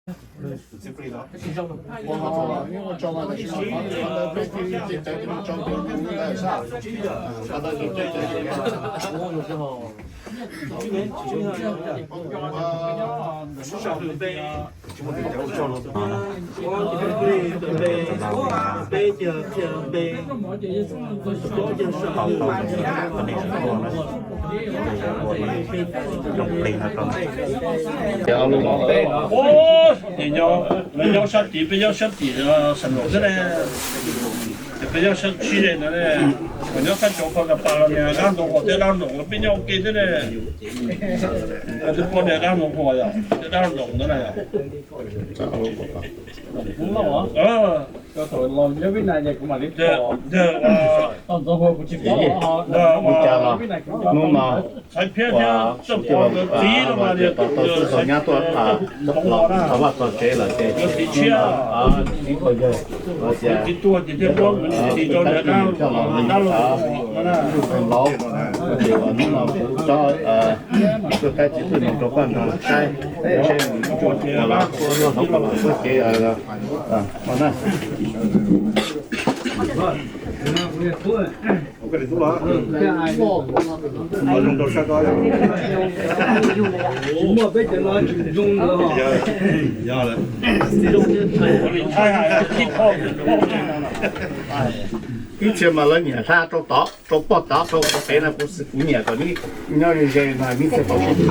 Lawv nyob sab tid, peb nyob sab tim Xam Nuam xwb ne. Ces peb nyob sab tshib ze ntawd ne. Thaum nyob sab cov Pha Kas Pas los niag dab ntoo hos tej dab nroos los peb nyob ua ke xwb ne. Twb pom niag dab ntoo hos yom, tej dab nroos ntawd na yom. Hnub no xaiv phiab thiab txawj pom nkawd txiv no mas niag tus txawj tau nyab tuaj txog vaj txog tsev lawm ces nkawd txiv tshiab, nkawd txiv tuag ces thiaj muab nkawd txiv rau niag dab laug no na. Ntsuj Plig Lauj, ces hnub no kuv coj tuaj thaij txiv tuaj nyob rau koj nrog saib, saib mus ib tsuam los, los txog thaum los txog ces no na. Ib txhia mas lawv nyiam hlab rau tod, rau pog tod, rau pog pem no, kuv, kuv nyiam kom neb nyob ze ze no, neb thiaj tau sib tham.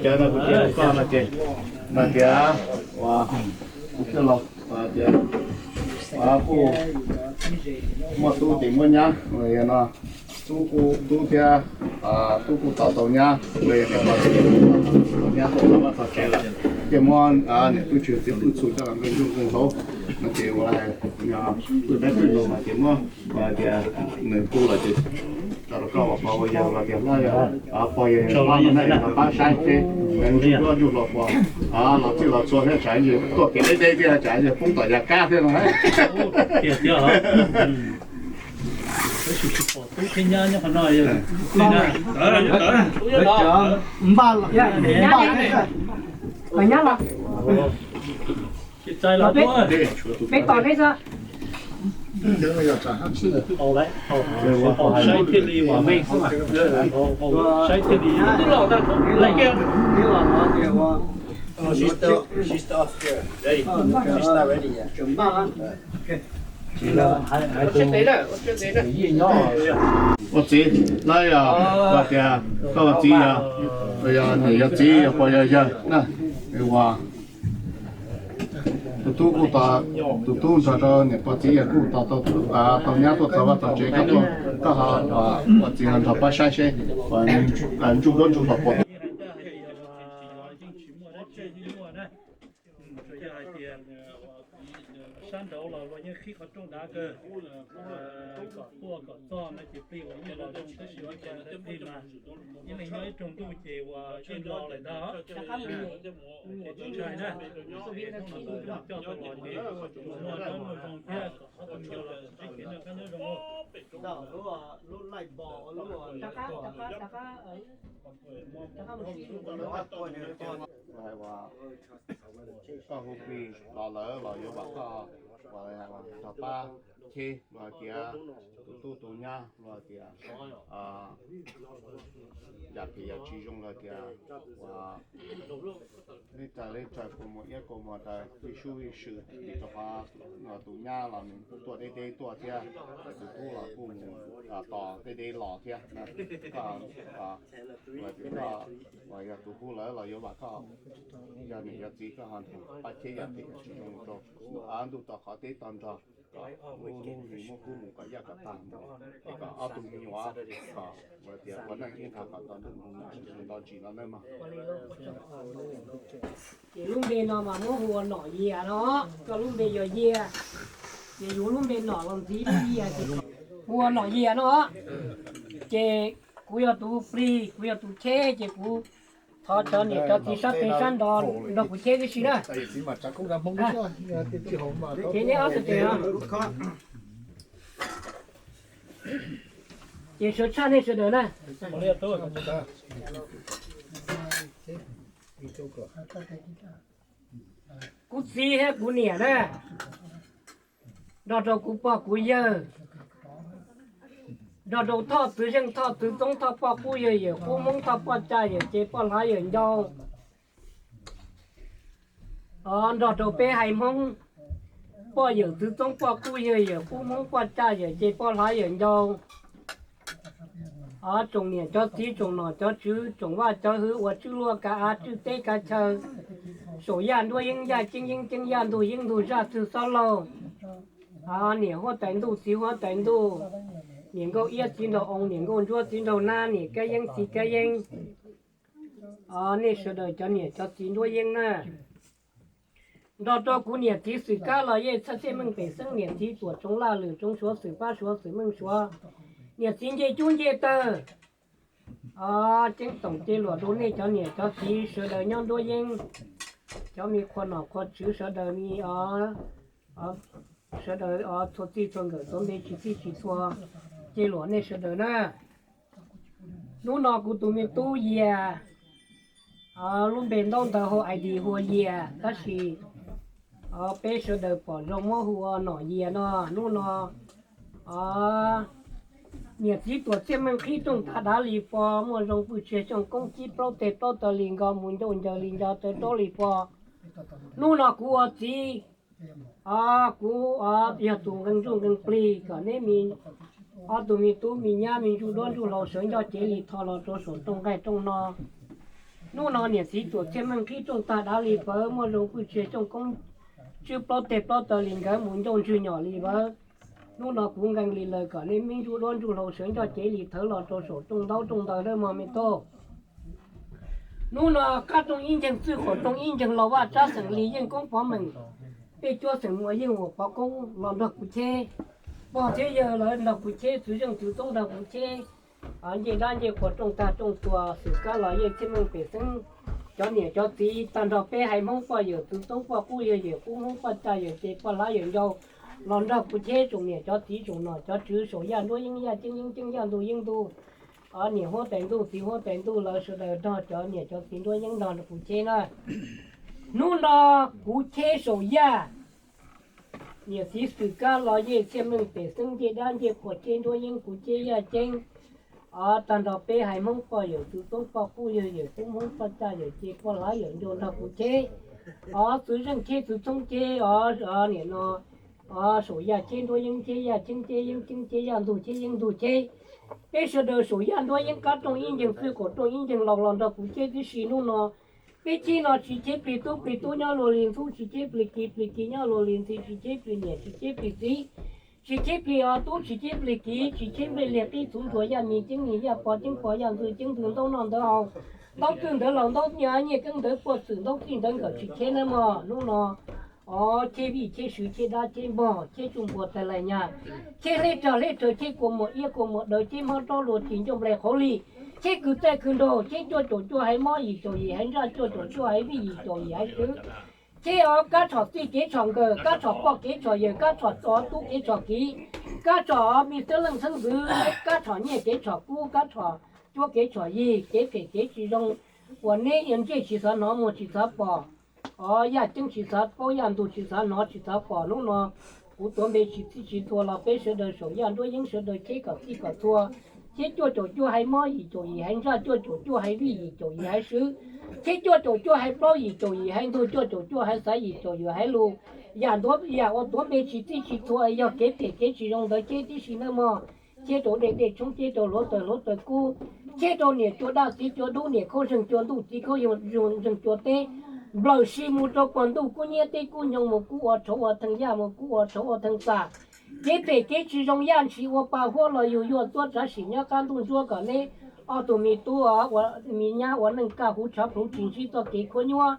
Cov no kuv cia rau koj no ces, no tias, ua, kuv thiaj los tias, ua, kuj muaj tub ces muaj nyab, no, tub kuj tub thiab, tub kuj tau tau nyab, tau nyab tuaj txog vaj txog tsev lawm, ces muab niam tub tswv txiv tub txhu coj los nqee ntuj nqee hlauv no ces ua, twj dab twj num mas ces muab, ua tias nws kuj los ces tso rau koj ua pog ua yawg los tias hlob, pog yawg hlob no nej los pab saib seb nws ntsuj duab ntsuj hlauv puas los txhij los txhua thiab, tsam ntsis tuaj kev deb deb thiab tsam ntsis poob tom yav kab thiab no. Npaj los, npaj los, nyab los, peb tos peb xwb. Saib thiaj li ua meej xwb mas, saib thiaj li leej. Ua txiv na, yog tias koj ua txiv, yog, yog niam yog txiv, yog pog yog yawg na, ua tus tub kuj, tus tub nrog rau niam pog txiv yawg kuj tau, tau nyab tuaj txog vaj txog tsev, koj ho ua txiv ho nrog pab saib seb ntsuj duab ntsuj hlauv puas. Tsuas yog hais tias sab nraud los luag yeej qhib qhov rooj dav kawg, kom tuaj kom txog no ces plig uas yeej los zoo tab sis ua cas plig mas yeej li nyob ib rooj ntuj ces uas yeej los lawm ntag. Ces tsis ntshai na, hnub no kuv coj tau los ces muaj zaub muaj zoo thiab kom ob tug me nyuam los txog tsev khiav noj qab nyob zoo. Koj hu plig los lawm los yuav vam koj nrog pab cheb los hais tias tus tub tus nyab los hais tias yam phem yam tsis zoo los hais tias ua leb raws kua muag iab kua muag raws vij sub vij sw, vim rau qhov tus nyab los nws kuj tuaj deb deb tuaj thiab, tus tub los kuj mus tos deb deb los thiab. Koj los tias koj uas yog tus hu lawm los yuav vam koj, yog niam yog txiv koj ho nrog pab cheb yam phem yam tsis zoo rau ntuj tau qhov teb tau nrog lub lub hli muab kub mus kom yaj kom tag, es kom ob tug me nyuam kom ua tias ua neej ib nrag kom tau ntuj nto ntsis no nawb mog. Ces lub npe no mas muab hu ua Nom Yias no, koj lub npe yog Yias, ces yus lub npe Nom los ntxiv lub Yias ces hu ua Nom Yias no. Ces kuv yog tus plig, kuv yog tus cheb, ces kuv Thov cov niam cov txiv sab teb sab nrad nrog kuv cheb tib si na. Ces neb ob tug tes, ces sawv tshaj nej sawv daws na. Kuv txiv thiab kuv niam na, nrog rau kuv pog kuv yawg, nrog rau Thoj Txwv Zeej, Thoj Txwv Txoob, Thoj poj qub yawg, yawm qub Hmoob, Thoj poj caj yawm ces, poj hlav yawm ncau. Nrog rau peb haiv Hmoob, poj yawm Txwv Txoob, poj qub yawg, yawm qub Hmoob, poj caj yawm ces, poj hlav yawm ncau. Tsoom niam cov txiv, tsoom nom cov tswv, tsoom vaj cov hwv uas tswj luaj kav av tswj teb kav chaw, saum yaj nruab yeeb yaj ceeb, yeeb ceeb yaj ntug, yeeb ntug zaj txwg xob laug. Niam huab tais ntuj, txiv huab tais ntuj, niam nkauj iab txiv nraug oo, niam nkauj ntsuab txiv nraug nab, niam kab yeeb txiv kab yeeb. Nej sawv daws cov niam cov txiv nruab yeeb na, nrog rau kuv niam txiv Xwm Kab Los Yej, txhaj Txhiaj Meej Pem Xeeb, niam txiv Tuam Tsoov Laj Lwm Tsoov Suav, Xwm Pab Suav, Xwm Meej Suav, niam txiv ncej cub ncej tawg. Ceeb toom cia luam rau nej cov niam cov txiv sawv daws nyob nruab yeeb, cov me qhua nom qhua tswv sawv daws, sawv daws txhua txij txhua nkawm tuav npe tsis txij tsis txhua, cia luam nej sawv daws na. Hnub no kuv tus me tub Yias, lub npe ntaub ntawv hauv I D hu ua Yias, tab sis peb sawv daws pom zoo muab hu ua Nom Yias no. Hnub no niam txiv Tuam Txhiaj Meej qhib rooj tag dav li pog, muaj zoo pwj tsia xyooj koob cib plaub teg plaub taw li nkos, mus ncauj ncaws li nco taw raub li pog. Hnub no kuv ua txiv, kuv yog tus nqee ntsuj nqee plig kom neb ob tug me tub me nyab me ntsuj duab ntsuj hlauv sawv ncoj cev li tho los rau saum rooj nqaij rooj no. Hnub no niam txiv Tuam Txhiaj Meej qhib rooj tag dav li pawg, muaj zoo pwj tsia xyooj koob tswb plaub teg plaub taw li nkawd, mus ncauj ntswg nyom li vawv. Hnub no kuv nqee li lawv kom neb me ntsuj duab ntsuj hlauv sawv ncoj cev li thawv los rau saum rooj ntaub rooj ntawv lawm mog me tub. Hnub no qab rooj ib nceeg txwj qaum rooj ib nceeg los Vaj Tsab xeem Lis Yeej Koob Pov Meem, peb cuab xeem Muas Yeej Muas Pov Koob los nrog kuv cheb. Pog thiab yawg lawv nrog kuv cheb, Txwv Zeej Txwv Txoob nrog kuv cheb. Ncej dab ncej qhua rooj tag rooj tuag, Xwm Kab Los Yej, Txhiaj Meej Pem Xeeb, cov niam cov txiv tag nrho peb haiv Hmoob, poj yawm Txwv Txoob, poj qub yawg, yawm qub Hmoob, poj caj yawm ces, poj hlav yawm ncau, los nrog kuv cheb. Tsoom niam cov txiv tsoom nom cov tswv saum yaj nruab yeeb yaj ceeb, yeeb ceeb yaj ntug, yeeb ntug, niam huab tais ntuj txiv huab tais ntuj lawv sawv daws nrog cov niam cov txiv nruab yeeb nrog kuv cheb na. Hnub no kuv cheb saum yaj, niam txiv Xwm Kab Los Yej, Txhiaj Meej Pem Xeeb, ncej dab ncej qhua cheb nruab yeeb, kuv cheb yaj ceeb. Tag nrho peb haiv Hmoob, poj yawm Txwv Txoob, poj qub yawg, yawm qub Hmoob, poj caj yawm ces, poj hlav yawm ncau nrog kuv cheb. Txwv Zeej cheb, Txwv Txoob cheb, niam no saum yaj cheb nruab yeeb cheb, yaj ceeb cheb yeeb ceeb cheb, yaj ntug cheb yeeb ntug cheb. Peb sawv daws saum yaj nruab yeeb qab rooj ib nceeg txwj qaum rooj ib nceeg los los nrog kuv cheb tib si hnub no. Peb cheb no tsis cheb plig tub plig tub nyob luag li ntxub, tsis cheb plig kiv plig kiv nyob luag li ntxhi, tsis cheb plig niam tsis cheb plig txiv, tsis cheb plig tub tsis cheb plig kiv, tsis cheb nplej liag qib txhuv ntsuag, yaj mis ceeb mis yaj pov ceeb pov, yaj ntxwg ceeb ntxwg, ntaub noj ntawv haus, ntaub twj ntawv laus, ntaub nyiaj keeb ntawv puaj xwm, ntaub txij ntawv nkawm tsis cheb nawb mog. Hnub no cheb vij cheb sw, cheb dab cheb npog, cheb tsuj npua tag lais nyag, cheb hleb rag hleb rhaw, cheb kua muag iab kua muag daw, cheb hmob rob luag ris ncauj nplais qhauv li, cheb kwv txaij kwv nraug, cheb cuaj caum cuaj haiv mob, yim caum yim haiv ntsaj, cuaj caum cuaj haiv vij, yim caum yim haiv swv. Cheb o kab tshom txij kev tshom nkawm, kab tshom poj kev tshom yawm, kab tshom tub kev tshom kiv, kab tshom me xeeb leej xeeb ntxwv, kab tshom nyiaj kev tshom kub, kab tshom cuab kev tshom yig, kev phem kev tsis zoo uas neb ntsej tsis xav hnov muag tsis xav pom, o yaj ceeb tsis xav paub, yaj ntug tsis xav hnov tsis xav pom. Hnub no kuv tuav npe tsis txij tsis txhua los peb sawv daws saum yaj nruab yeeb sawv daws cheb kom txij kom txhua. Cheb cuaj caum cuaj haiv mob, yim caum yim haiv ntsaj, cuaj caum cuaj haiv vij, yim caum yim haiv swv. Cheb cuaj caum cuaj haiv plaub, yim caum yim haiv ntug, cuaj caum cuaj haiv xaiv, yim caum yim haiv lus. Yam ntuav yam uas tuav npe tsis txij tsis txhua yog kev phem kev tsis zoo ntawd cheb tib si nawb mog. Cheb rau dej dej tshoob, cheb rau hluav taws hluav taws kub, cheb rau niam cua daj txiv cua dub, niam khaub zeeg cua ntuj, txiv khaub zeeg cua teb, nplawm si mus rau puag ntuj kub hnyiab teb kub nyoog, mus kub ua rhauv ua theej yaj, mus kub ua rhauv ua theej txam. Kev phem kev tsis zoo yaj ntshis ua pa huab los yug yuaj tuab tsav sim nyob qab ntuj ntsuab kom neb ob tug me tub ua me nyab ua neej kaj huv tshav plhuv tsis ntsib txoj kev khuab nyuab.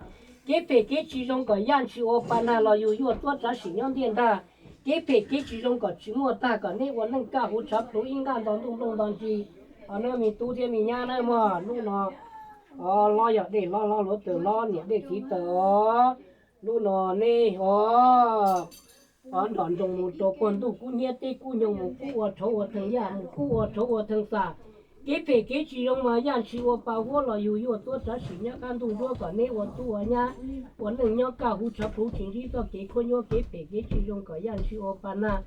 Kev phem kev tsis zoo kom yaj ntshis ua pa nag los yug yuaj tuab tsav sim nyob ntiaj ntag. Kev phem kev tsis zoo kom tsis muaj tag kom neb ua neej kaj huv tshav plhuv ib nqaj nto ntuj nplooj nto ntsis. Os, neb me tub thiab me nyab nawb mog, hnub no Os, hlob yog dej hlob, hlob hluav taws hlob, niam dej txiv taws os. Hnub no nej os, os nrom nroos mus rau puag ntuj kub hnyiab teb kub nyoog mus kub ua rhauv ua theej yaj mus kub ua rhauv ua theej xam. Kev phem kev tsis zoo mas yaj ntshis ua pa huab los yug yuaj tuab tsav sim nyob qab ntuj nruab kom neb ua tub ua nyab ua neej nyob kaj huv tshav plhuav tsis ntsib txoj kev khuab nyuab kev phem kev tsis zoo kom yaj ntshis ua pa nag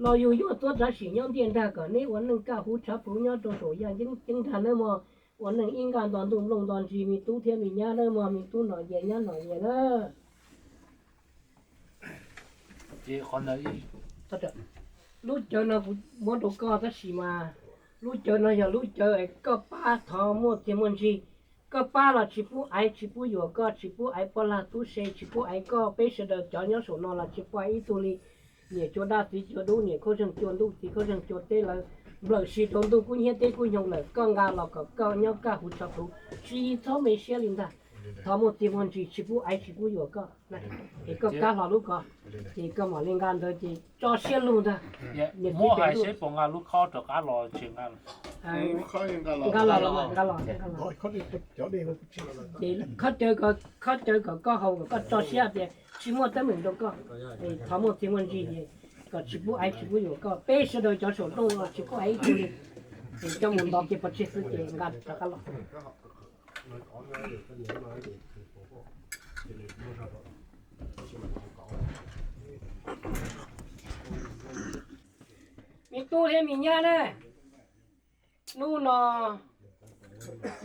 los yug yuaj tuab tsav sim nyob ntiaj nrag kom neb ua neej kaj huv tshav plhuav nyob rau saum yaj ceeb nrag nawb mog. Ua neej ib nqaj nto ntuj nplooj nto ntsis me tub thiab me nyab nawb mog, me tub nom yias nyab nom yias nawb. Lub cawv no kuv muab rau koj tab sis mas lub cawv no yog lub cawv es koj pab thov muaj txiag muaj ntsig. Koj pab los tsis pub aiv tsis pub yuam koj, tsis pub aiv poj lag tub se, tsis pub aiv koj, peb sawv daws cov nyob saum no los tsis pub aiv ib tug li. Niam cua daj txiv cua dub, niam khaub zeeg cua ntuj txiv khaub zeeg cua teb lawv nplawm si rau ntuj kub hnyiab teb kub nyoog lawm, koj nqa los kom koj nyob kaj huv tshav plhuav tsis txhob me siab li ntag. Thov muaj txiag muaj ntsig tsis pub aiv tsis pub yuam koj, es koj kab hlo lub ko, ces koj mam li nqa ntawd ces tso siab lug ntag. Niam txiv hais seb puas nqa lub khob rov qab los tsis nqa. Nqa los, nqa los, nqa los. Ces khob cawv kom, khob cawv kom koj haus kom koj tso siab tias tsis muaj teeb meem rau koj, es thov muaj txiag muaj ntsig es kom tsis pub aiv tsis pub yuam koj, peb sawv daws cov saum rooj los tsis pub aiv ib tug li. Ces coj mus ntov kiag pov tseg xwb ces nqa rov qab los. Me tub thiab me nyab na, hnub no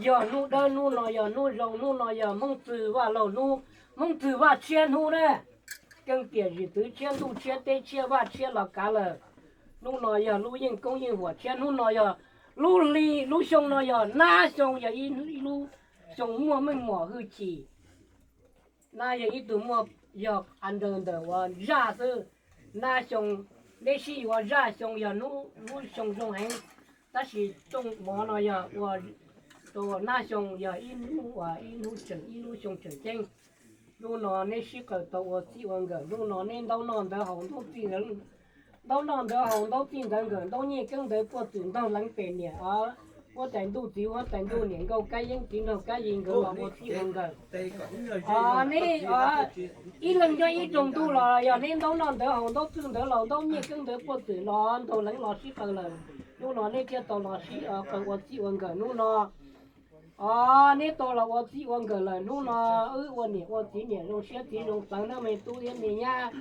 yog hnub dawb, hnub no yog hnub zoo, hnub no yog Hmoob Txwg Vaj laug hnub, Hmoob Txwg Vaj tshiab hnub na. Keeb tiam zim txwv tshiab, ntuj tshiab teb tshiab, vaj tshiab los kav lawm. Hnub no yog lub yeej koob yeej huam tshiab, hnub no yog lub hli, lub xyoo no yog nab xyoo, yog ib lub xyoo muaj meej mom hwj chim. Nab yog ib tug muaj, yog a nraws ntawm uas zaj xwb. Nab xyoo, neb sib yuav zaj xyoo yog lub xyoo zoo heev, tab sis rooj mov no yog ua rau nab xyoo yog ib hnub uas ib hnub tseem ib lub xyoo tseem ceeb. Hnub no neb sib qaws tau ua txij ua nkawm, hnub no neb ntaub noj ntawv haus ntaub txij ntawv, ntaub noj ntawv haus ntaub txij ntawv nkawm, ntaub nyiaj keeb ntawv puag txwm ntaug leev pem niam, huab tais ntuj txiv huab tais ntuj, niam nkauj kab yeeb txiv nraug kab yi nkawd los ua txij ua nkawm. Neb ib leeg nyob ib rooj ntuj los yog neb ntaub noj ntawv haus ntaub txij ntawv laus ntaub nyiaj keeb ntawv puag txwm los ntaug leev los sib qaws lawm, hnub no neb thiaj tau los sib qaws ua txij ua nkawm hnub no. Os, neb tau los ua txij ua nkawm lawm, hnub no wb ua niam ua txiv, niam zoo siab txiv zoo plawv nawb me tub thiab me nyab.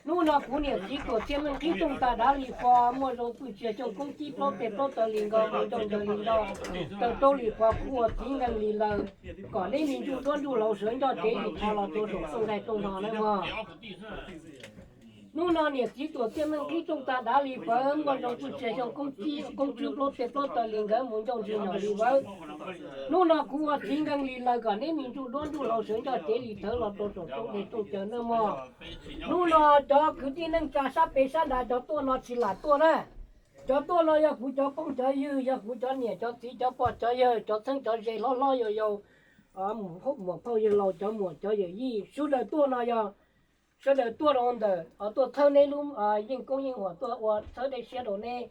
Hnub no kuv niam txiv tuam txhiaj meej qhib rooj tag dav li fo, muaj zoo pwj tsiag xyoo koob tsib plaub teg plaub taw li nkaus, mus ncau ncaws li nkaus, taw raub li qhuav, kuv ua txiv nkees li laws, kom neb me ntsuj duab ntsuj laus sawv ncoj cev li qhov los rau saum rooj nqaij rooj no nawb mog. Hnub no niam txiv tuam txhiaj meej qhib rooj tag dav li fo, muaj zoo pwj tsiag xyoo koob tsib plaub teg plaub taw li nkawd, mus ncau ntswg nyom li vawv. Hnub no kuv ua txiv nkees li laws, kom neb me ntsuj duab ntsuj laus sawv ncoj cev li thawv los rau saum rooj dej rooj cawv nawb mog. Hnub no cov kwv tij neej tsa sab pem sab nrad cov tuaj no tsis lam tuaj na. Cov tuaj no yog kuv cov phooj cov ywg, yog kuv cov niam cov txiv cov pog cov yawg, cov txheeb cov ze hlob hlob yau yau, muam phauj yawg laus, cov muam cov yawm yij, sawv daws tuaj no yog sawv daws tuaj rau ntawm, tuaj txhawb neb lub yeej koob yeej huam, tuaj ua txhawb dej siab rau neb.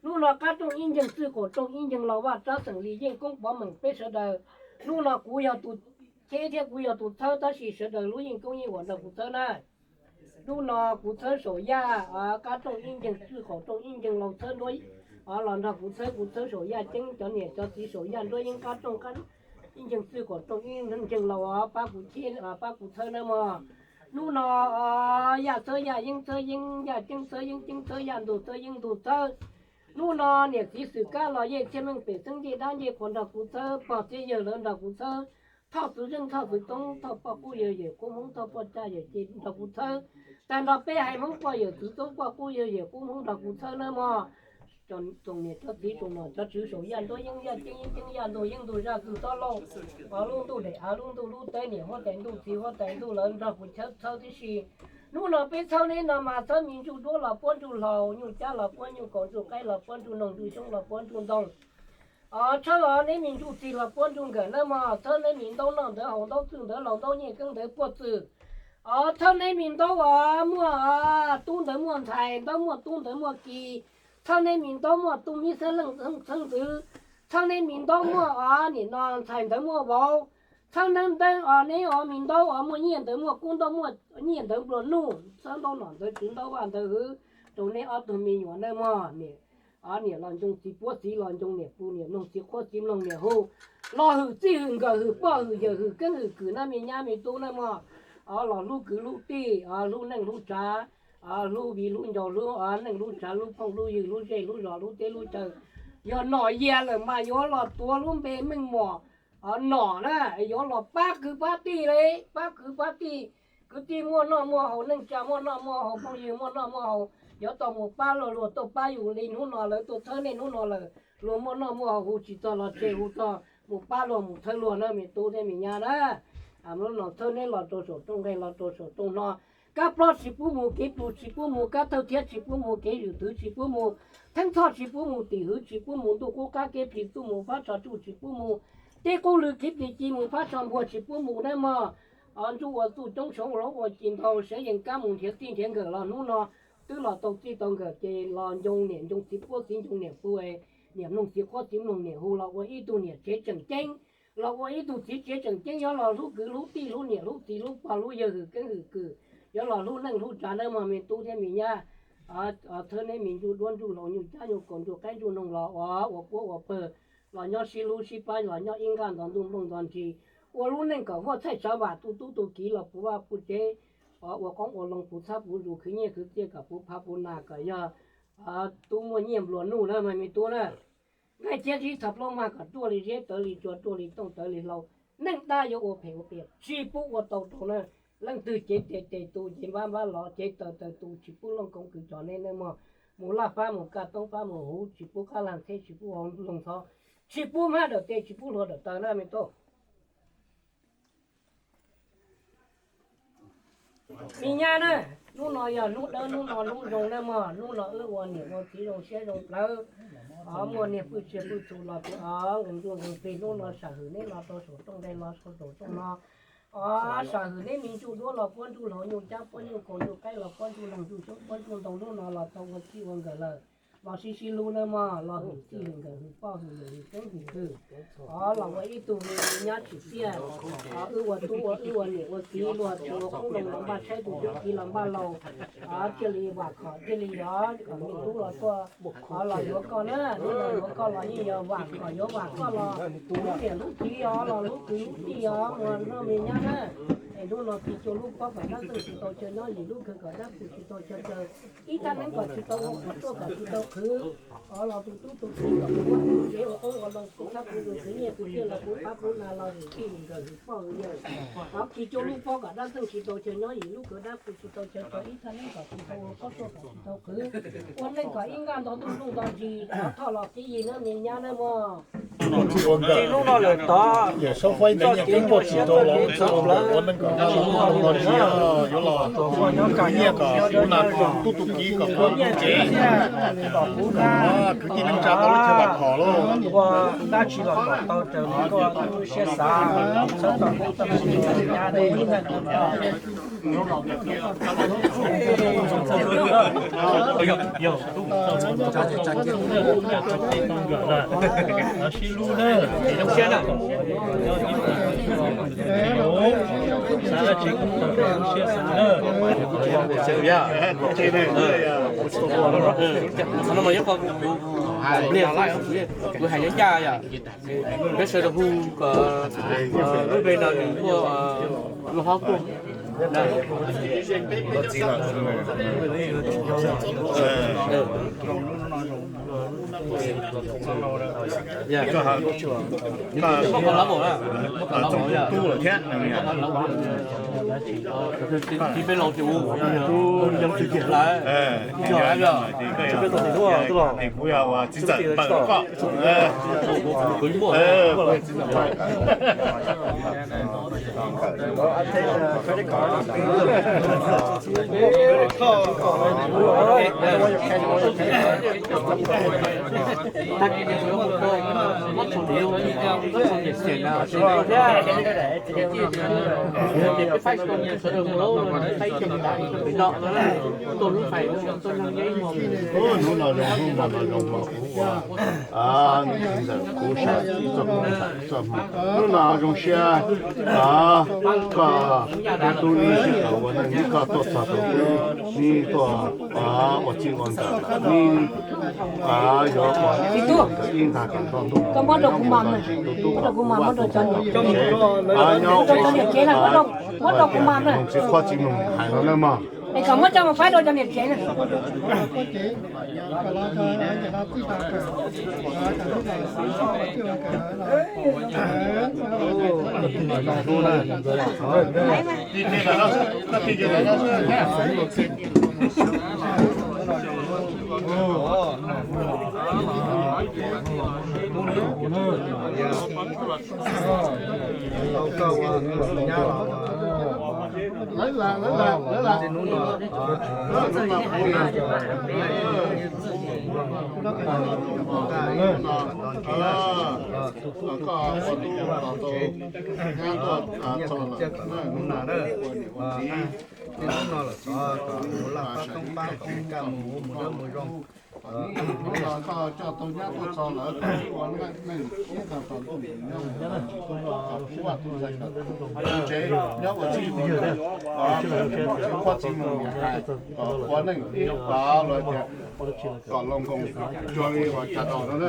Hnub no qab rooj ib ncee txwj qaum rooj ib ncee laus, vaj tsab xeem li yeej koob pov meem peb sawv daws. Hnub no kuv yog tus cheb thiab kuv yog tus txhawb, tab sis sawv daws lub yeej koob yeej huam nrog kuv txhawb na. Hnub no kuv txhawb saum yaj qab rooj ib ncee txwj qaum rooj ib ncee laus, txhawb nruab, los nrog kuv txhawb, kuv txhawb saum yaj ceeb, cov niam cov txiv saum yaj nruab yeeb qab rooj ib ncee txwj qaum rooj ib ncee laus, pab kuv cheb pab kuv txhawb nawb mog. Hnub no yaj txhawb yaj, yeeb txhawb yeeb, yaj ceeb txhawb yeeb, ceeb txhawb yaj, ntug txhawb yeeb, ntug txhawb. Hnub no niam txiv xwm kab los yej txhiaj meej pem xeeb ncej dab ncej qhuas nrog kuv txhawb, pog txiv yawg lawv nrog kuv txhawb, thoj txwv zeej thoj txwv toob, thoj poj qub yawg yawm qub hmoob, thoj poj caj yawm ce nrog kuv txhawb. Tag nrho peb haiv hmoob poj yawm txwv toob poj qub yawg yawm qub hmoob nrog kuv txhawb nawb mog. Tsoom niam tsoom txiv tsoom nom cov tswv saum yaj nruab yeeb yaj ceeb yeeb ceeb yaj ntug yeeb ntug zaj txwv tob lauj, av lub ntuj daim av lub ntuj lub teb, niam huab tais ntuj txiv huab tais ntuj lawv nrog kuv txhawb txhawb tib si. Hnub no peb txhawb neb no mas txhawb me ntsuj duab los puab ntsuj hlaus, nyuj cab los puab nyuj kaus, ntsuj qaib los puab ntsuj noog, ntsuj xyoob los puab ntsuj ntoo. Os, txhawb os neb me ntsuj txig los puab ntsuj nkawm nawb mog, txhawb neb me ntaub noj ntawv haus ntaub txwj ntawv laus ntaub nyiaj keeb ntawv puag txwm. Os, txhawb neb me ntaub os muaj tub ntawv muaj ntxhais, ntaub muaj tub ntawv muaj ki, txhawb neb me ntaub muaj tub mib xeeb leej xeeb ntxwv, Txhawb neb me ntaub muaj o nim no ntxhais ntawd muaj vauv, txhawb neb ntaub o neb o me ntaub o muaj nyiaj ntawd muaj kub ntaub muaj nyiaj ntawd nplua nuj, txhawb ntaub nom ntawd tswv ntaub vaj ntawd hwv rau neb ob tug me nyuam nawb mog. Niam los ncoo txiv puab txiv los ncoo niam pw, niam mloog txiv quab txiv mloog niam hu, los hwm txij hwm nkawm hwm poj hwm yawm hwm keeb hwm kwm na me nyab me tub nawb mog. Los hlub kwv hlub tij, hlub neej hlub tsav, hlub viv hlub ncaus, hlub neej hlub tsav, hlub phooj hlub ywg, hlub zej hlub zos, hlub teb hlub chaw. Yog nom yias lawm mas yuav los tuav lub npe meej mom nom na, yuav los pab kwv pab tij li, pab kwv pab tij. Kwv tij muaj noj muaj haus, neej tsa muaj noj muaj haus, phooj ywg muaj noj muaj haus, yuav tau mus pab luag, luag tuaj pab yus li hnub no lawv tuaj txhawb nej hnub no lawm, luag muaj noj muaj haus hu tsis txog los tseg, hu txog mus pab luag mus txhawb luag na me tub thiab me nyab na. Hnub no txhawb neb los rau saum rooj nqeg los rau saum rooj hno, kab plob tsis pub mus, kev plus tsis pub mus, kab thawj thiab tsis pub mus, kev zwm twv tsis pub mus, theeb txhoj tsis pub mus, tim hwv tsis pub mus, ntuj qub qab kev plis txuj mus, phab tsho tsuj tsis pub mus, teb qub lw kev plis ci mus, phab tsho npuag tsis pub mus na mog. Ntsuj ua txuj coob, saum ua loob ua ci ntau, siav yees kab mus nrhiav txij nrhiav nkawm los hnub no twb los tau txij tau nkawm ces los ncoo niam ncoo txiv puab txiv ncoo niam pw, niam mloog txiv quab txiv mloog niam hu los ua ib tug niam tsev tseem ceeb, los ua ib tug txiv tsev tseem ceeb, yuav los hlub kwv hlub tij hlub niam hlub txiv hlub pog hlub yawg hwm keeb hwm kwm, yuav los hlub neej hlub tsav nawb mog me tub thiab me nyab. Txhawb neb me ntsuj duab ntsuj hlauv nyuj cab nyuj kaus ntsuj qaib ntsuj noog los ua ua puab ua pawg, los nyob sib hlub sib pab, los nyob ib nqaj nto ntuj nplooj nto ntsis, ua lub neej kom huaj txhaij tsawv vam, tu tub tu kiv los puv vaj puv tsev, ua qoob ua loo puv txhab puv zus, khwv nyiaj khwv txiaj kom puv phav puv nas, kom yog tub muaj nyiaj nplua nuj na mog me tub na. Nqaij ciab zib txha plaub mag kom ruaj li zeb tawv li tsua ruaj li tooj tawv li hlau. Neej dab yuav ua phem ua qias tsis pub ua tau rau na. Leej twg cev tes tes tu, cev npab npab los, cev taws taws tu, tsis pub looj koob kws tso neb nawb mog. Mus laj fab mus kaj toob fab mus huv, tsis pub qab lag ntxheb tsis pub hau loog ntxhov, tsis pub hmab dawm tes tsis pub hlua dawm taw na me tub. Me nyab na, hnub no yog hnub dawb hnub no hnub zoo nawb mog, hnub no wb ua niam ua txiv zoo siab zoo plawv. Muaj niag pwj tsiaj pwj txhu los tias o nqees ntuj nqees plig, hnub no sam hwm neb los rau saum rooj nqeg los rau saum rooj no. O sam hwm neb me ntsuj duab los puab ntsuj hlauv nyuj cab puab nyuj kaus nyuj qaib los puab ntsuj noog ntsuj xyoob puab ntsuj ntoo, hnub no los tau ua txij ua nkawm lawm. Los sib sib hlub nawb mog, los hwm txij hwm nkawm hwm poj hwm yawm hwm keeb hwm kwm. O los ua ib tug me nyab tsim txiaj. O wb ua tub ua wb ua niam ua txiv, luag tus ua qoob loo los npaj tshaib, tus tub kiv los npaj laus. O thiaj li vam khom thiaj li yog kom me tub los tuaj, o los yuav koj na, hnub no yuav koj los yeej yog vam khom yuav vam koj los. Hlub niam hlub txiv os, los hlub kwv hlub tij os, muag noj me nyab na. Es hnub no kis cuag lub pob kom dab txeej tsis tau chaw nyob, yim lub khw kom dab pw tsis tau chaw chaw, ib thaj neeb kom tsis tau ua, qhov tuaj kom tsis tau qhwv. O los tus tub tus kiv kom mus ua tus tsev ua qoob ua loo, kuv txhab kuv zus, khwv nyiaj khwv txiaj los kuv pab kuv nas, los hwm txij hwm nkawm hwm poj hwm yawm. Qhov kis cuag lub pob kom dab txeej tsis tau chaw nyob, yim lub khw dab pw tsis tau chaw chaw, ib thaj neeb kom tsis tau ua, qhov tuaj kom tsis tau qhwv. Ua neej kom ib nqaj nto ntuj ntuj nto ntsis, thov thoj los qib yig nawb me nyab nawb mog. Hnub no lawm tod, txoj kev muaj tsis tau los, ua neej kom ib nqaj nto ntuj nto ntsis, yuav los nyob kaj nyiaj kom kuv nas, tub tus kiv kom kuv tsev, kom kuv nas, kwv tij neej tsa tau lub chaw vam khom lauj. Ua dab tsi los kom tau raws li koj lub siab xav, txhob tau kub tau nyab deb ib nqaj nto. Sib hlub na, zoo siab na. Xav tsis zoo siab xav na. Qhov no mas yog kuv hais nyob ncaj yom. Peb sawv daws hu kom lub npe no nws tuaj, lub hlob tuaj. Muab kom lawv mus na, muab kom lawv mus. Tub lawm thiab. Txiv peb laus ces ua, ua yog txiv lawm, yog lawm yog. Kuv yog txiv txawm npawg koj. Hnub no zoo hnub no no zoo hmo kuv ua, ntawm kuv sab ib txoj koob ntxhais txoj hmoo. Hnub no zoo siab, koj tub neb sib tau ua neej, neb koj tuaj txog tau tub, neb tuaj ua txij ua nkawm, neb yuav ua ib ntag kom nto ntuj, neb tub kom kuv vaj tub ntxawg tsev, nyob ua txiv qhuab txiv mloog hais no nawb mog. Es kom muab coj mus faib rau cov niam tsev na. Hnub no koj coj tau nyab tuaj txog lawm, ua neej ib tag tau ntuj nyob mus, kom kuv vaj kuv ntxhais kom tsev nyob ua txij ua nkawm, kom txiv qhuab txiv mloog niam hais, kom ua neej ib pab los tias kom loo nkoos cuag li uas cov laus no na.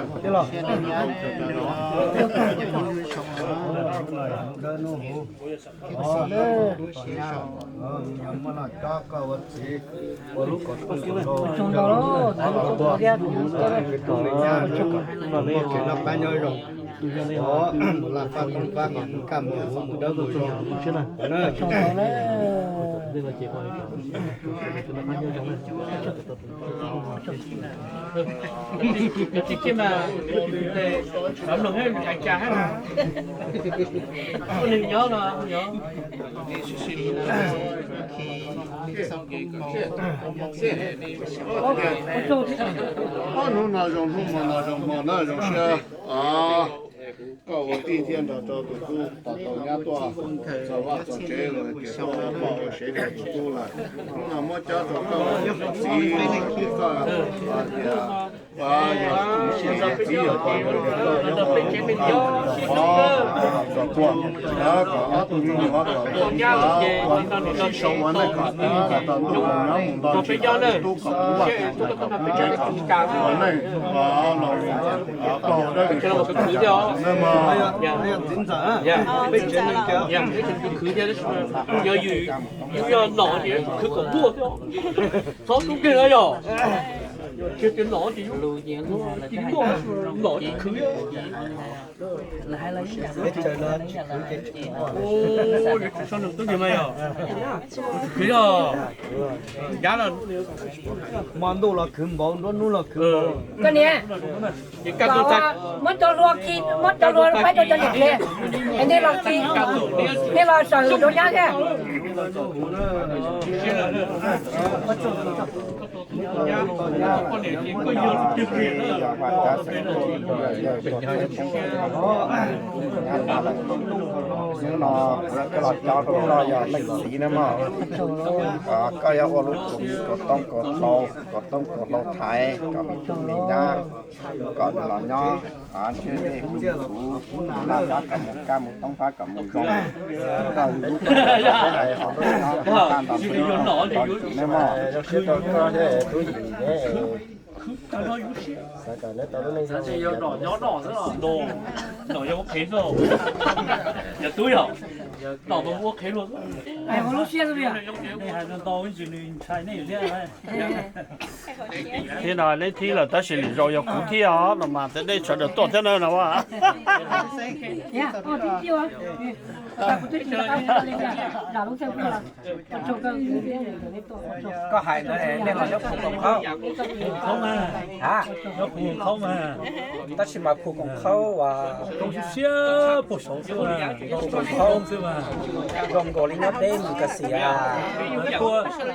Muaj no coj koj ua txiv, ua lub kom txooj kom ntoo, ua tub me nyab, muaj kev noj qab nyob zoo, mus laj fab tooj fab kom mus kaj mus huv mus dawb mus zoo na. Ob hnub no zoo hnub, hmo no zoo hmo na, zoo siab. Koj ua tij thiab nrog rau tus tub tos tau nyab tuaj txog vaj txog tsev los tias tuaj poj ua sev rau tus tub lawm. Hnub no muab cob rau koj ua txiv, koj tias yog txiv yog tos yog tias koj yuav ua rau tuaj, kom ob tug me nyuam kom tuaj ua sib sau ua neej kom tau ntuj nyob mus nto ntsis, tub kom kuv vaj kom tsev kom ua neej los paug dawb li neej mog. Yog yus yog nom ces khwv kom muaj thiab, txhob tub nkeeg no yog. Tsis tias nom ces yus tsis muaj, nom ces khwv. Yuav tsum sau nws tub kiag mas yog, khwv yog, yab los, hmo ntuj los khwv npaum, nruab hnub los khwv npaum. Koj niam, ces kaj tus tag, muab cov hlua khi, muab cov hlua faib rau cov niam tsev, es nej los khi, nej los sawv rau nyab thiab. Hnub no kuv coj los cob rau koj yog leej txiv na mog. Koj yuav ua lub txuj kom toob kom hlau, kom toob kom hlau thaiv kom me tub me nyab, kom nws los nyob ntsej muag kuv, noj qab kom mus kaj mus toob qab kom mus zoo. Koj lub txuj hais qhov ntawd nto ntsis ne mog. Siab rau koj thiab tub Yim ne. Xav kom neb tau lub neej zoo. Nom yog ua qhev xwb, yog tub yog, nom mas ua qhev luag xwb. Hais ntau ntsis nws ntshai nej thiab. Thiab no leej thib lawm tab sis lwm zaus yog kuv thiab os no mas tej dej sawv daws tuaj thiab na no. Koj hais ntawd nej los nyob puag tom qhov. Nyob Phu Koom Khaub mas. Tab sis mas Phu Koom Khaub as, zoo siab siab puag saud xwb mas, Phu Koom Khaub xwb mas. Zoo nkaus li nyob deb mus Kas Xim as.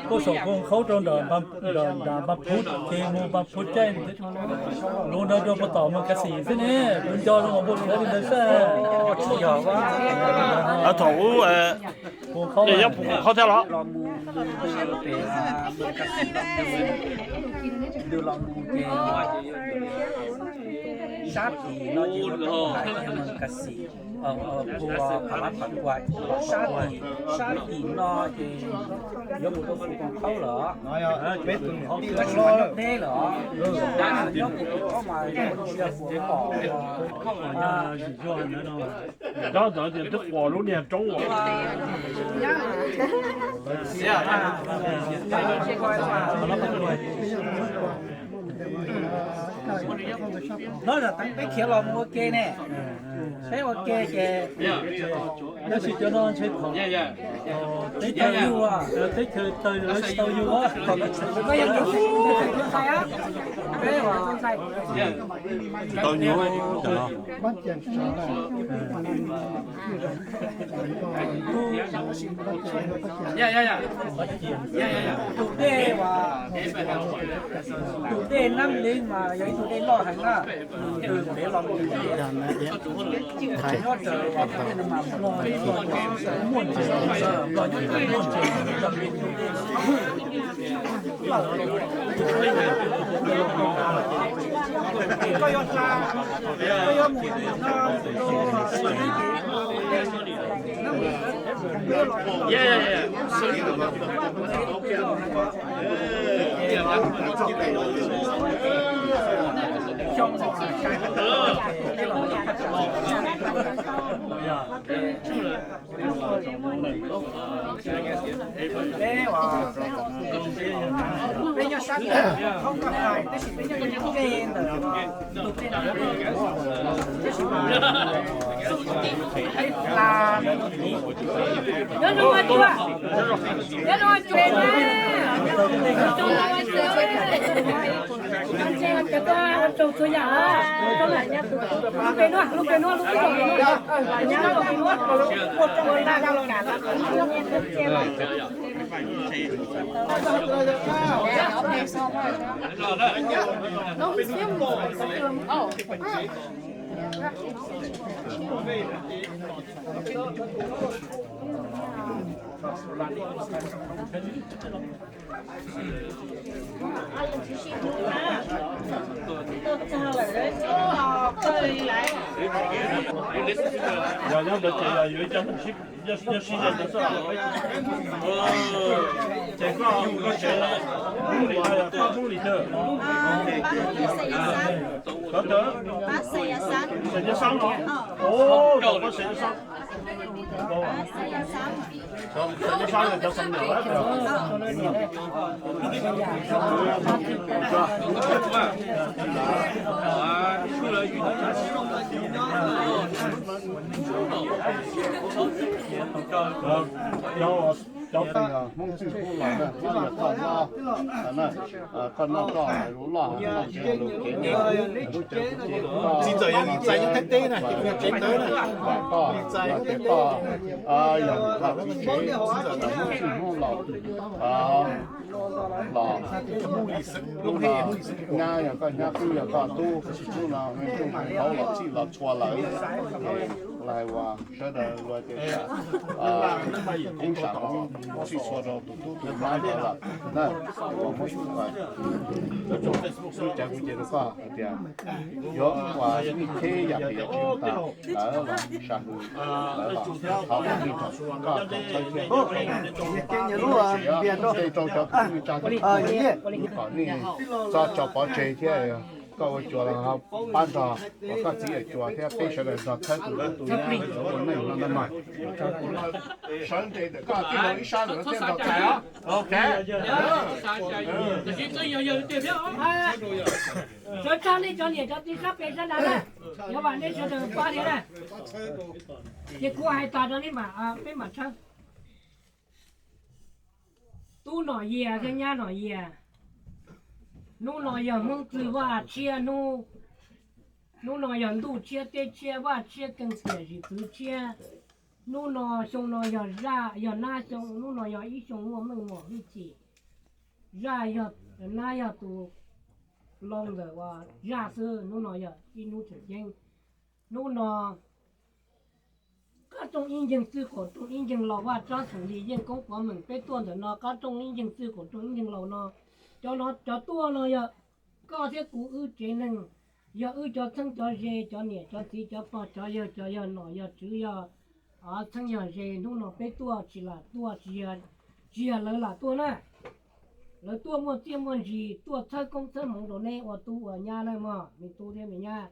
Puag saum Phu Koom Khaub rau nram Npab Phuv ces mus Npab Phuv caij lub ntawd rau puag tom mus Kas Xim xwb ne, kuv nco zoo nkaus npau suav li ntawd xwb. Tsis yog, thaum ub nyob Phu Koom Khaub thiab los? Sab tim no ces ua Kas Xim, Phu Pha Lab Pha Kuam, sab tim, sab tim no ces yuav mus rau Phu Koom Khaub lawm, tab sis mas nyob deb lawm, nyob Phu Koom Khaub mas ntsia kuv pom. Nyob ntawd tias twb quas lub niag roob uas. Hnub no peb khiav los mus ua ke ne, peb ua ke ces, tab sis cov no ntshe teb chaws yug, teb chaws tawg lawv tsis tau yug. Tsis tau nyuaj cov no. Tus dej, tus dej Nab Leeb mas yog ib tug dej loj heev na, nws pem los mus nyob raws muaj ntsis, los nyob raws muaj ntsis. Peb nyob sab tim, tab sis peb nyob ntawm tus dej no, tab sis mas peb hla ntawd no. Nyob zoo, nyob zoo, nyob zoo. Yog nyob ntawd ces yog yuav ib co neeg sib, nyob sib ze ntawd xwb. Ces koj, koj tsev Hmoob li, koj Hmoob li twg? Koj tsev Xeem Nyab Xab no? Koj tsev Nyab Xab. Cov Hmoob txwj Hmoob los na, Hmoob yog koj noj, koj noj koj lus loj, noj tsev lus kev, lub tsev lub kev. Tsis txawm yog nim txais nyob Thaib teb na, yog tsev ntawd na, koj, yog tias koj, yog koj txiv tsev, Hmoob txwj Hmoob los, los, nyab yog koj nyab, tub yog koj tub, hnub no Hmoob txwj Hmoob los txhij los txhua lawm, ces lawv hais uas sawv daws luag tias koob sam Hmoob txhij txhua rau tus tub tus nyab ntawd lawm na, uas muab xub, xub cawv kuv ces rau koj hais tias yuav ua ib cheb yam tias tsis tas lawv los sam hwm, lawv los thov kom nej txhob txhawj thiab. Tej rau cov kwv tij neej tsa, kom nej txhob tso pov tseg thiab. Koj ua cuas los pab nrog, kom koj txiv ua cuas thiab peb sawv daws nrog txhawb tus tub tus nyab ua neej no na mas. Sawv nres ntawm koj tij laug ib sab ntawm no thiaj nrog txais os. Ok. Sawv tag nej cov niam cov txiv sab pem sab nrad na, yuav vam nej sawv daws pab thiab na. Ces kuv hais tas rau nej mam, peb mam txhawb. Tub Nom Yias thiab nyab Nom Yias, Hnub no yog Hmoob txwj vaj tshiab hnub, hnub no yog ntuj tshiab teb tshiab vaj tshiab keej tiam zim txwv tshiab. Hnub no xyoo no yog zaj yog nab xyoo, hnub no yog ib xyoo muaj meej mom hwj chim. Zaj yog nab yog tus loo ntawm uas zaj xwb, hnub no yog ib hnub tseem ceeb. Hnub no qab rooj ib nceeg txwj qaum rooj ib nceeg laus vaj tsab xeem li yeej koob pov meem peb tuaj ntawm no qab rooj ib nceeg txwj qaum rooj ib nceeg laus no. Cov no cov tuaj no yog koj thiab kuv wb tsev neeg, yog wb cov txheeb cov ze, cov niam cov txiv cov pog cov yawg cov yog nom yog tswv yog txheeb yog ze. Hnub no peb tuaj tsis lam tuaj, tsis yog lawv lam tuaj na. Lawv tuaj muaj txiaj muaj ntsig tuaj txhawb koob txhawb hmoov rau neb ua tub ua nyab na mog, me tub thiab me nyab.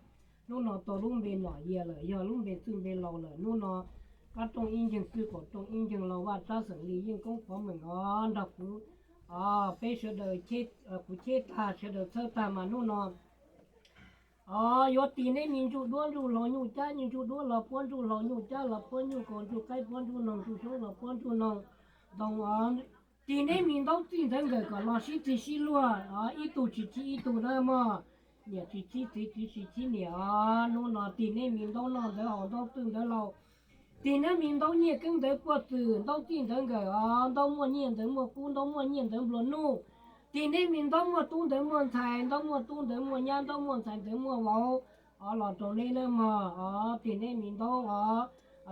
Hnub no tau lub npe nom yias lawm, yog lub npe txwj npe laus lawm. Hnub no qab rooj ib nceeg txwj qaum rooj ib nceeg laus vaj tsab xeem li yeej koob pov meem os nrog kuv, peb sawv daws, kuv cheb tag sawv daws txhawb tag mas hnub no os yuav tis neb me ntsuj duab ntsuj hlauv nyuj cab, ntsuj duab los puab ntsuj hlauv nyuj cab los puab nyuj kaus ntsuj qaib puab ntsuj noog ntsuj xyoob los puab ntsuj noog ntoo os. Tis neb me ntaub txij ntawv nkawm kom los sib txig sib luag os, ib tug tsis chib ib tug na mog. Niam tsis chib txiv, txiv tsis chib niam os. Hnub no tis neb me ntaub noj ntawv haus ntaub twj ntawv laus, tis neb me ntaub nyiaj keeb ntawv puag txwm ntaub txij ntawv nkawm os, ntaub muaj nyiaj ntawv muaj kub, ntaub muaj nyiaj ntawv nplua nuj. Tis neb me ntaub muaj tub ntawv muaj ntxhais, ntaub muaj tub ntawv muaj nyab, ntaub muaj ntxhais ntawv muaj vauv os los rau neb na mog os. Tis neb me ntaub os,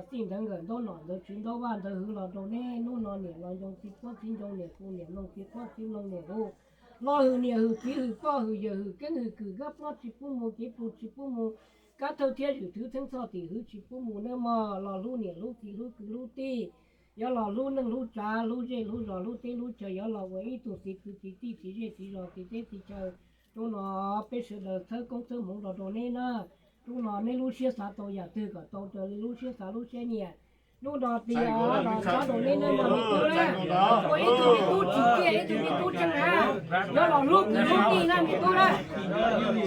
txij ntawv nkawm ntaub nom ntawv tswv ntaub vaj ntawv hwv los rau neb. Hnub no niam los ncoo txiv puab txiv ncoo niam hu, niam mloog txiv puab txiv mloog niam hu. Los hwm niam hwm txiv hwm poj hwm yawm hwm keeb hwm kwm, kab plob tsis pub mus kev plhu tsis pub mus, kab thawj thiab zwm thwv txheeb txhoj tim hwv tsis pub mus na mog. Los hlub niam hlub txiv hlub kwv hlub tij, yuav los hlub neej hlub tsav hlub zej hlub zos hlub teb hlub chaw, yuav los ua ib tug txiv kwv txiv tij txiv zej txiv zos txiv teb txiv chaw. Hnub no peb sawv daws txhawb koob txhawb hmoov rau rau neb na. Hnub no neb lub siab xav tau yam twg kom tau raws li lub siab xav lub siab nyiam. Hnub no tias los txhawb rau neb na mog me tub na. Ua ib tug me tub tsim txiaj ib tug me tub tseeb na. Yuav los hlub kwv hlub tij na me tub na.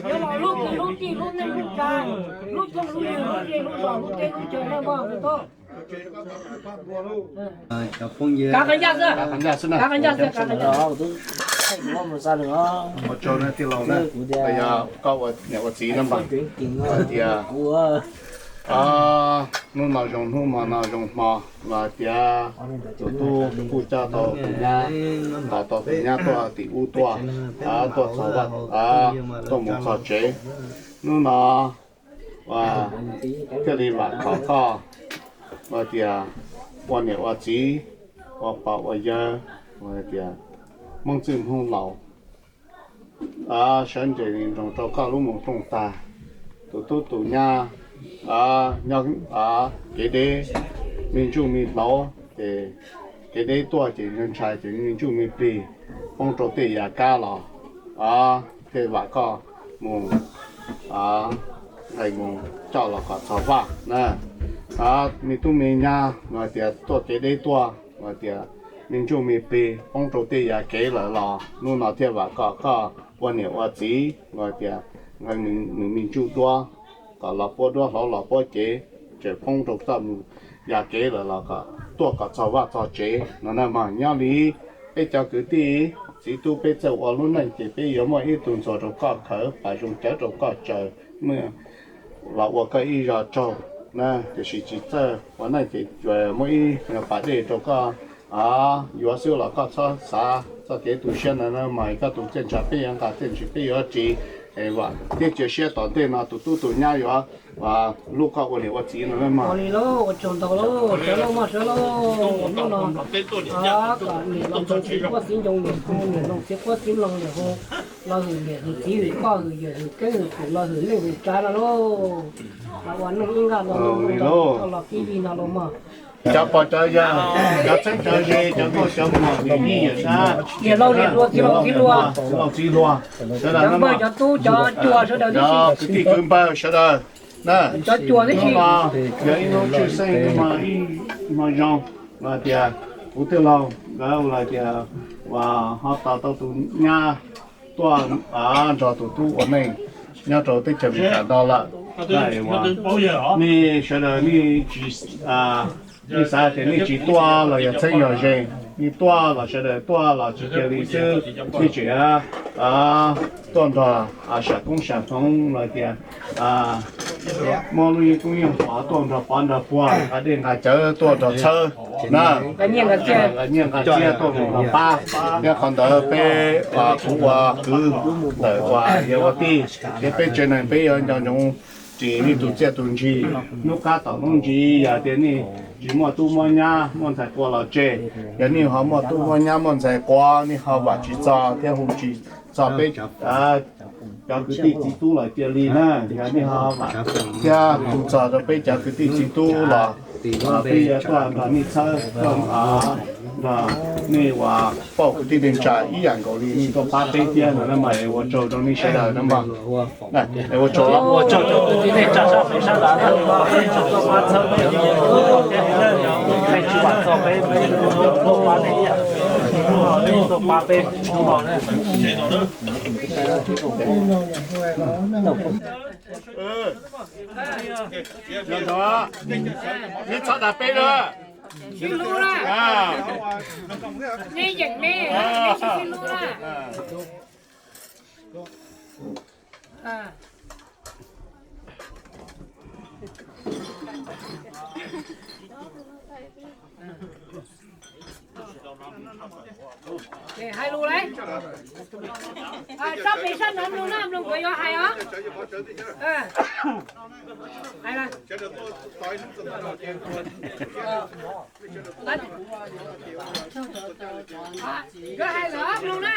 Yuav los hlub kwv hlub tij hlub neej hlub tsav, hlub phooj hlub ywg hlub zej hlub zos hlub teb hlub chaw na mog me tub. Kav qab ncaj xwb, kav qab ncaj xwb, kav qab ncaj. Ua tsaug na tij laug na, yog koj ua niam ua txiv na mas tias hnub no zoo hnub hmo no zoo hmo los tias tus tub kuj coj tau tus nyab, nqa tau tus nyab tuaj tim ub tuaj, tuaj txog vaj, tuaj mus txog tsev. Hnub no thiaj li vam khom koj, ua tias ua niam ua txiv, ua pog ua yawg, ua tias Hmoob txwj Hmoob laus, sawv nres li nroos rau koj lub moo rooj tag. Tus tub tus nyab nyob kev deb, me ntsuj me hlauv ces kev deb tuaj ces ntshai ces me ntsuj me plig poob rau tej yav kab los thiaj vam koj mus nqes mus coj los kom txog vaj na. Me tub me nyab no tias tuaj kev deb tuaj no tias me ntsuj me plig poob rau tej yav kev lawm los hnub no thiaj vam kom koj ua niam ua txiv no tias nqee nws me ntsuj duab kom los puab duab hlauv los puab cev, tseem poob rau txoj yav kev lawm los kom tuaj kom txog vaj txog tsev no na mog. Nyob li peb cov kwv tij txiv tub peb txawj ua lub neej ces peb yuav muaj ib tug ntxuag rau koj khawv, pas zoo cawv rau koj tsaws, los ua koj ib zog tsaug na. Tiam sis tsis txawj ua neej ces tsuas muaj ib pas dej rau koj yuav xwb los koj txhob xav txoj kev tu siab ntawd na mog. Koj tus txiaj ntsha peb yuav nqa, txiaj ntsig peb yuav ris, thiab cia siab tom ntej no tus tub tus nyab yuav hlub koj ua niam ua txiv no na mog. Ua li lauj, ua tsaug ntau lauj, sawv lauj mog, sawv lauj. Hnub no kom niam los ntoo txiv quab txiv ncoo niam hu, niam mloog txiv quab txiv mloog niam hu, los hwm niam hwm txiv hwm poj hwm yawm hwm keeb hwm kwm, los hwm neej hwm tsav no lauj. Los ua neej ib nqaj no lauj, los kib vij no lauj mog. Cov pog cov yawg, cov txheeb cov ze, cov nkauj cov muam, niam yij yawm dab, niam laus niam hluas, txiv laus txiv hluas, cov npawg cov tub cov cuag sawv daws tib si, kwv tij kwv npawg sawv daws na. Cov cuag tib si, yog ib hnub tshwj xeeb, ib hmo zoo, no tias kuv tij laug nkawd los tias uas ho tos tau tus nyab tuaj nrog tus tub ua neej nyob rau teb chaws Amelikas no lawm. Nej sawv daws nej tsis, nej xav tias nej tsis tuaj los yog txheeb yog ze, nej tuaj los sawv daws tuaj los tsis cia li xwb, nej tseem tuaj nrog sam koob sam hmoov los tias muaj lub yeej koob yeej pov tuaj nrog pov nrog puag, nqa dej nqa cawv tuaj nrog txhawb na, nqa nyiaj nqa txiag tuaj nrog pab. Thiab qhov ntawd peb, kuv ua kwv ntawm uas yawg ua tij, thiab peb tsev neeg peb yuav nco ntsoov ris nej tus txiaj tus ntsig. Hnub qab tom hnub ntsis yog tias nej tsis muaj tub muaj nyab muaj ntxhais qua los tseg, yog nej ho muaj tub muaj nyab muaj ntxhais qua nej ho vam tsis txog thiab hu tsis txog peb cov kwv tij txiv tub los cia li na, yog nej ho vam thiab hu txog rau peb cov kwv tij txiv tub los peb yuav tuaj nrog nej txhawb, nrog nej uas pauj kwv tij neej tsa ib yam nkaus li nej tuaj pab peb thiab no na. Mas es ua tsaug rau nej sawv daws na mog. Es ua tsaug, ua tsaug rau kwv tij neej tsa sab pem sab nrad, nej tsis vam txog peb, peb tuaj pab nej, nej tuaj pab peb. Nej txhob dag peb na. Sib hlub na. Nej yeem ne, nej sib hlub na. Hais lus lauj. Sab pem sab nrad mloog na, mloog nkawd yuav hais os. Hais lawm. Nkawd hais lawm mloog na.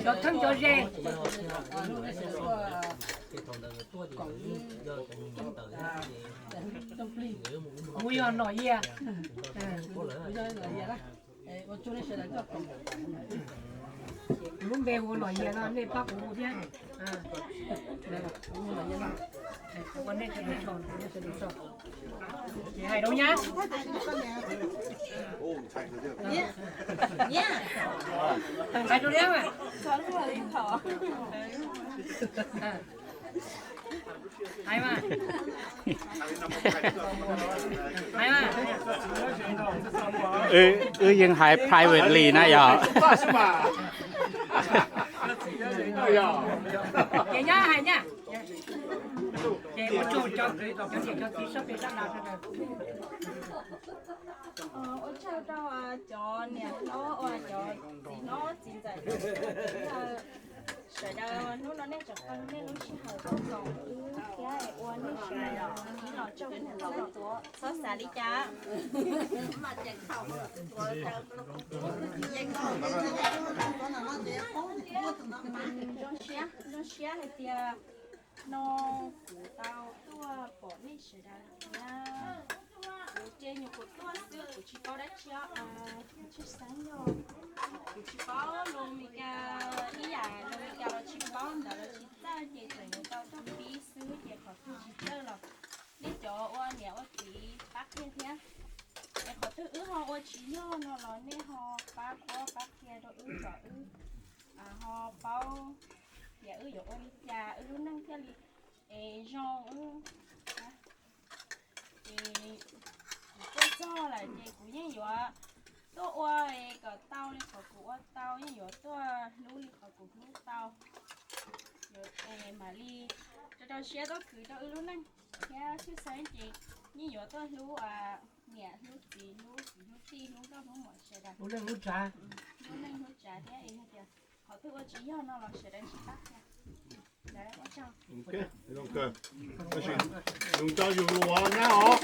Cov theej cov ze. Kuv yog Nom Yias. Kuv lub npe hu Nom Yias no nej pab kuv hu thiab. Ua nej sawv daws tsaug, nej sawv daws tsaug. Ces hais rau nyab. Hais rau nyab mas. Hais mas. Hais mas. Wb yeej hais privately na yog. Ces nyab hais nyab. Ces ua tsaug cov kwv cov tij sab pem sab nrad sawv daws. Ua tsaug rau cov niam hlob uas cov txiv hlob txiv ntxawm sawv daws, hnub no nej tseem qee nej lub sij hawm tuaj koom wb thiab ua nej sawv daws ib los tsaug, txhob xav li cas. Zoo siab, zoo siab hais tias no kuv tau tuaj pom nej sawv daws thiab. Kuv ces nyuam qhuav tuaj xwb, kuv tsis paub dab tsi os, kuv tsis xav yog, kuv tsis paub lus Meskas ib yam, lus Meskas los tsis paub, ntawv los tsis txawj, ces tseem yuav tau tuaj pib xwb, ces qhov twg tsis txawj los nej cov ua niam ua txiv pab qhia thiab. Es qhov twg wb ho ua tsis yog no los nej ho pab qhuab pab qhia rau wb kom wb ho paub tias wb yuav ua li cas wb lub neej thiaj li es zoo wb. Ces kuv tuaj txog lawm ces kuv yeej yuav tuaj ua kom tau li qhov kuv ua tau, yeej yuav tuaj hlub li qhov kuv hlub tau. Yuav mam li rau rau siab tuaj khwv rau wb lub neej thiab tshwj xeeb ces yeej yuav tuaj hlub niam hlub txiv hlub kwv hlub tij hlub nkauj hlub muam sawv daws. Hlub neej hlub tsav thiab es hais tias qhov twg ua tsis yog no los sawv daws tsis pab thiab. Zoo kawg, zoo kawg. Tab sis zoo nco yus lus nyab os.